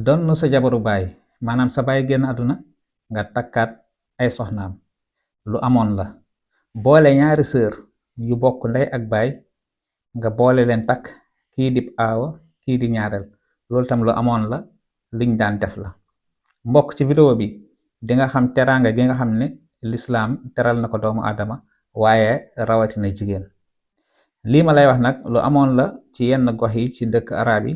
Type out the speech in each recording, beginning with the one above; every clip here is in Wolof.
donn sa jabaru baay maanaam sa baay génn àdduna nga takkaat ay soxnaam lu amoon la. boole ñaari sœur yu bokk ndey ak baay nga boole leen takk kii di aawa kii di ñaareel loolu tam lu amoon la, luñ daan def la. mbokk ci vidéo bi di nga xam teraanga gi nga xam ne lislaam teral na ko doomu aadama waaye rawatina jigéen. lii ma lay wax nag lu amoon la ci yenn gox yi ci dëkk arab yi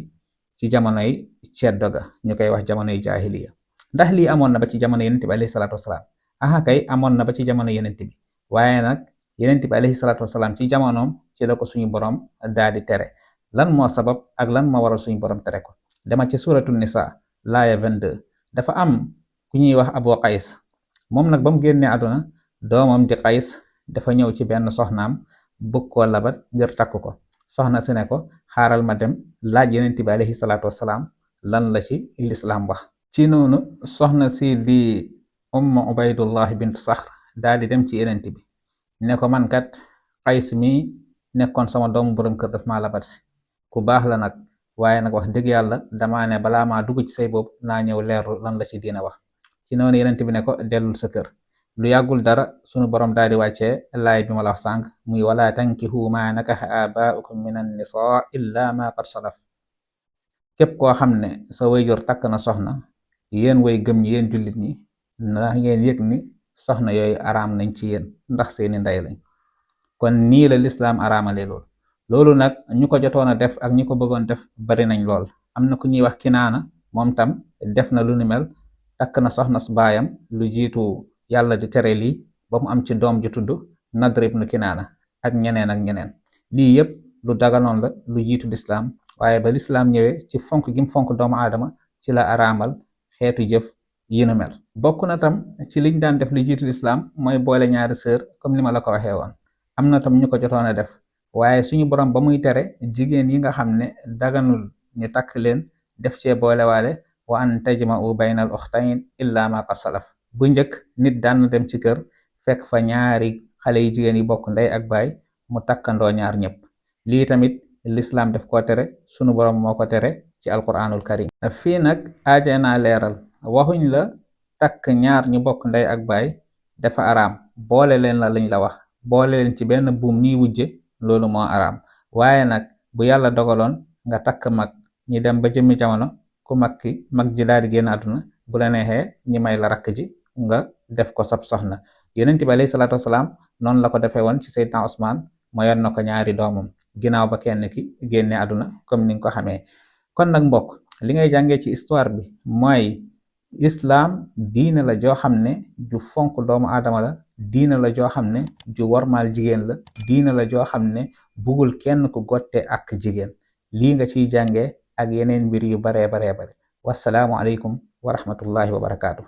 ci jamonoy ceddo ga ñu koy wax jamonoy jaahiliya. ndax lii amoon na ba ci jamono yenent bi alayhi salaatu wasalaam? aha kay amoon na ba ci jamono yenent bi, waaye nag yenent bi alayhi salaatu wasalaam ci jamonoom ci la ko suñu borom daal di tere. lan moo sabab ak lan moo waral suñu borom tere ko? dama ci suratul nisa laaya 22. dafa am ku ñuy wax Abu Qays. moom nag ba mu génnee àdduna doomam di Qays dafa ñëw ci benn soxnaam bëgg koo labat ngir takk ko. soxna si ne ko xaaral ma dem laaj yenent bi alayhi salaatu wasalaam lan la ci lislaam wax. ci noonu soxna si di ummu ubaydullah bintu saxr daal di dem ci yenent bi ne ko man kat Qays mi nekkoon sama doomu borom kër daf maa labat si, ku baax la nag, waaye nag wax dëgg yàlla damaa ne balaa maa dugg ci say boobu naa ñëw leerlu lan la ci diina wax. ci noonu yenent bi ne ko dellul sa kër. lu yàggul dara sunu borom daal di wàccee laay bi ma la wax sànq muy wala tankihu ma nakaxa abaukum min an nisaa illa ma qad salaf. képp koo xam ne sa wayjur takk na soxna, yéen way gëm ñi yéen jullit ñi na ngeen yëg ni soxna yooyu araam nañ ci yéen ndax seeni ndey lañ. kon nii la lislaam araamale loolu nag ñu ko jotoon a def ak ñu ko bëggoon def bari nañ lool. am na ku ñuy wax Kinaana, moom tam def na lu ni mel, takk na soxna su baayam lu jiitu yàlla di tere lii ba mu am ci doom ju tudd Nadr ibnu Kinaana ak ñeneen. lii yëpp lu daganoon la lu jiitu lislaam, waaye ba lislaam ñëwee ci fonk gim fonk doomu aadama ci la araamal xeetu jëf yi nu mel. bokk na tam ci liñ daan def lu jiitu lislaam mooy boole ñaari sœur comme ni ma la ko waxee woon. am na tam ñu ko jotoon a def, waaye suñu borom ba muy tere jigéen yi nga xam ne daganul ñu takk leen def cee boolewaale wa an tajma'u bayna al ukhtayn illa ma qad salaf. bu njëkk nit daan na dem ci kër fekk fa ñaari xale yi jigéen yi bokk ndey ak baay mu takkandoo ñaar ñëpp. lii tamit lislaam def koo tere, sunu borom moo ko tere ci alquranul karim. fii nag aaje naa leeral, waxuñ la takk ñaar ñu bokk ndey ak baay dafa araam, boole leen la lañ la wax. boole leen ci benn buum ñuy wujje loolu moo araam. waaye nag bu yàlla dogaloon nga takk mag ñi dem ba jëmmi jamono ku mag ji daal di génn àdduna, bu la neexee ñi may la rakk ji nga def ko sab soxna. yonent bi alayhi salaatu wasalaam noonu la ko defee woon ci Seydina Usmaan, mayoon na ko ñaari doomam ginnaaw ba kenn ki génne àdduna comme ni nga ko xamee. kon nag mbokk, li ngay jàngee ci histoire bi mooy islaam diine la joo xam ne ju fonk doomu aadama la, diine la joo xam ne ju warmaal jigéen la, diine la joo xam ne bugul kenn ku gotte ak jigéen. lii nga ciy jàngee ak yeneen mbir yu baree bare. wassalaamu aleykum wa rahmatullahi wa barakaatu.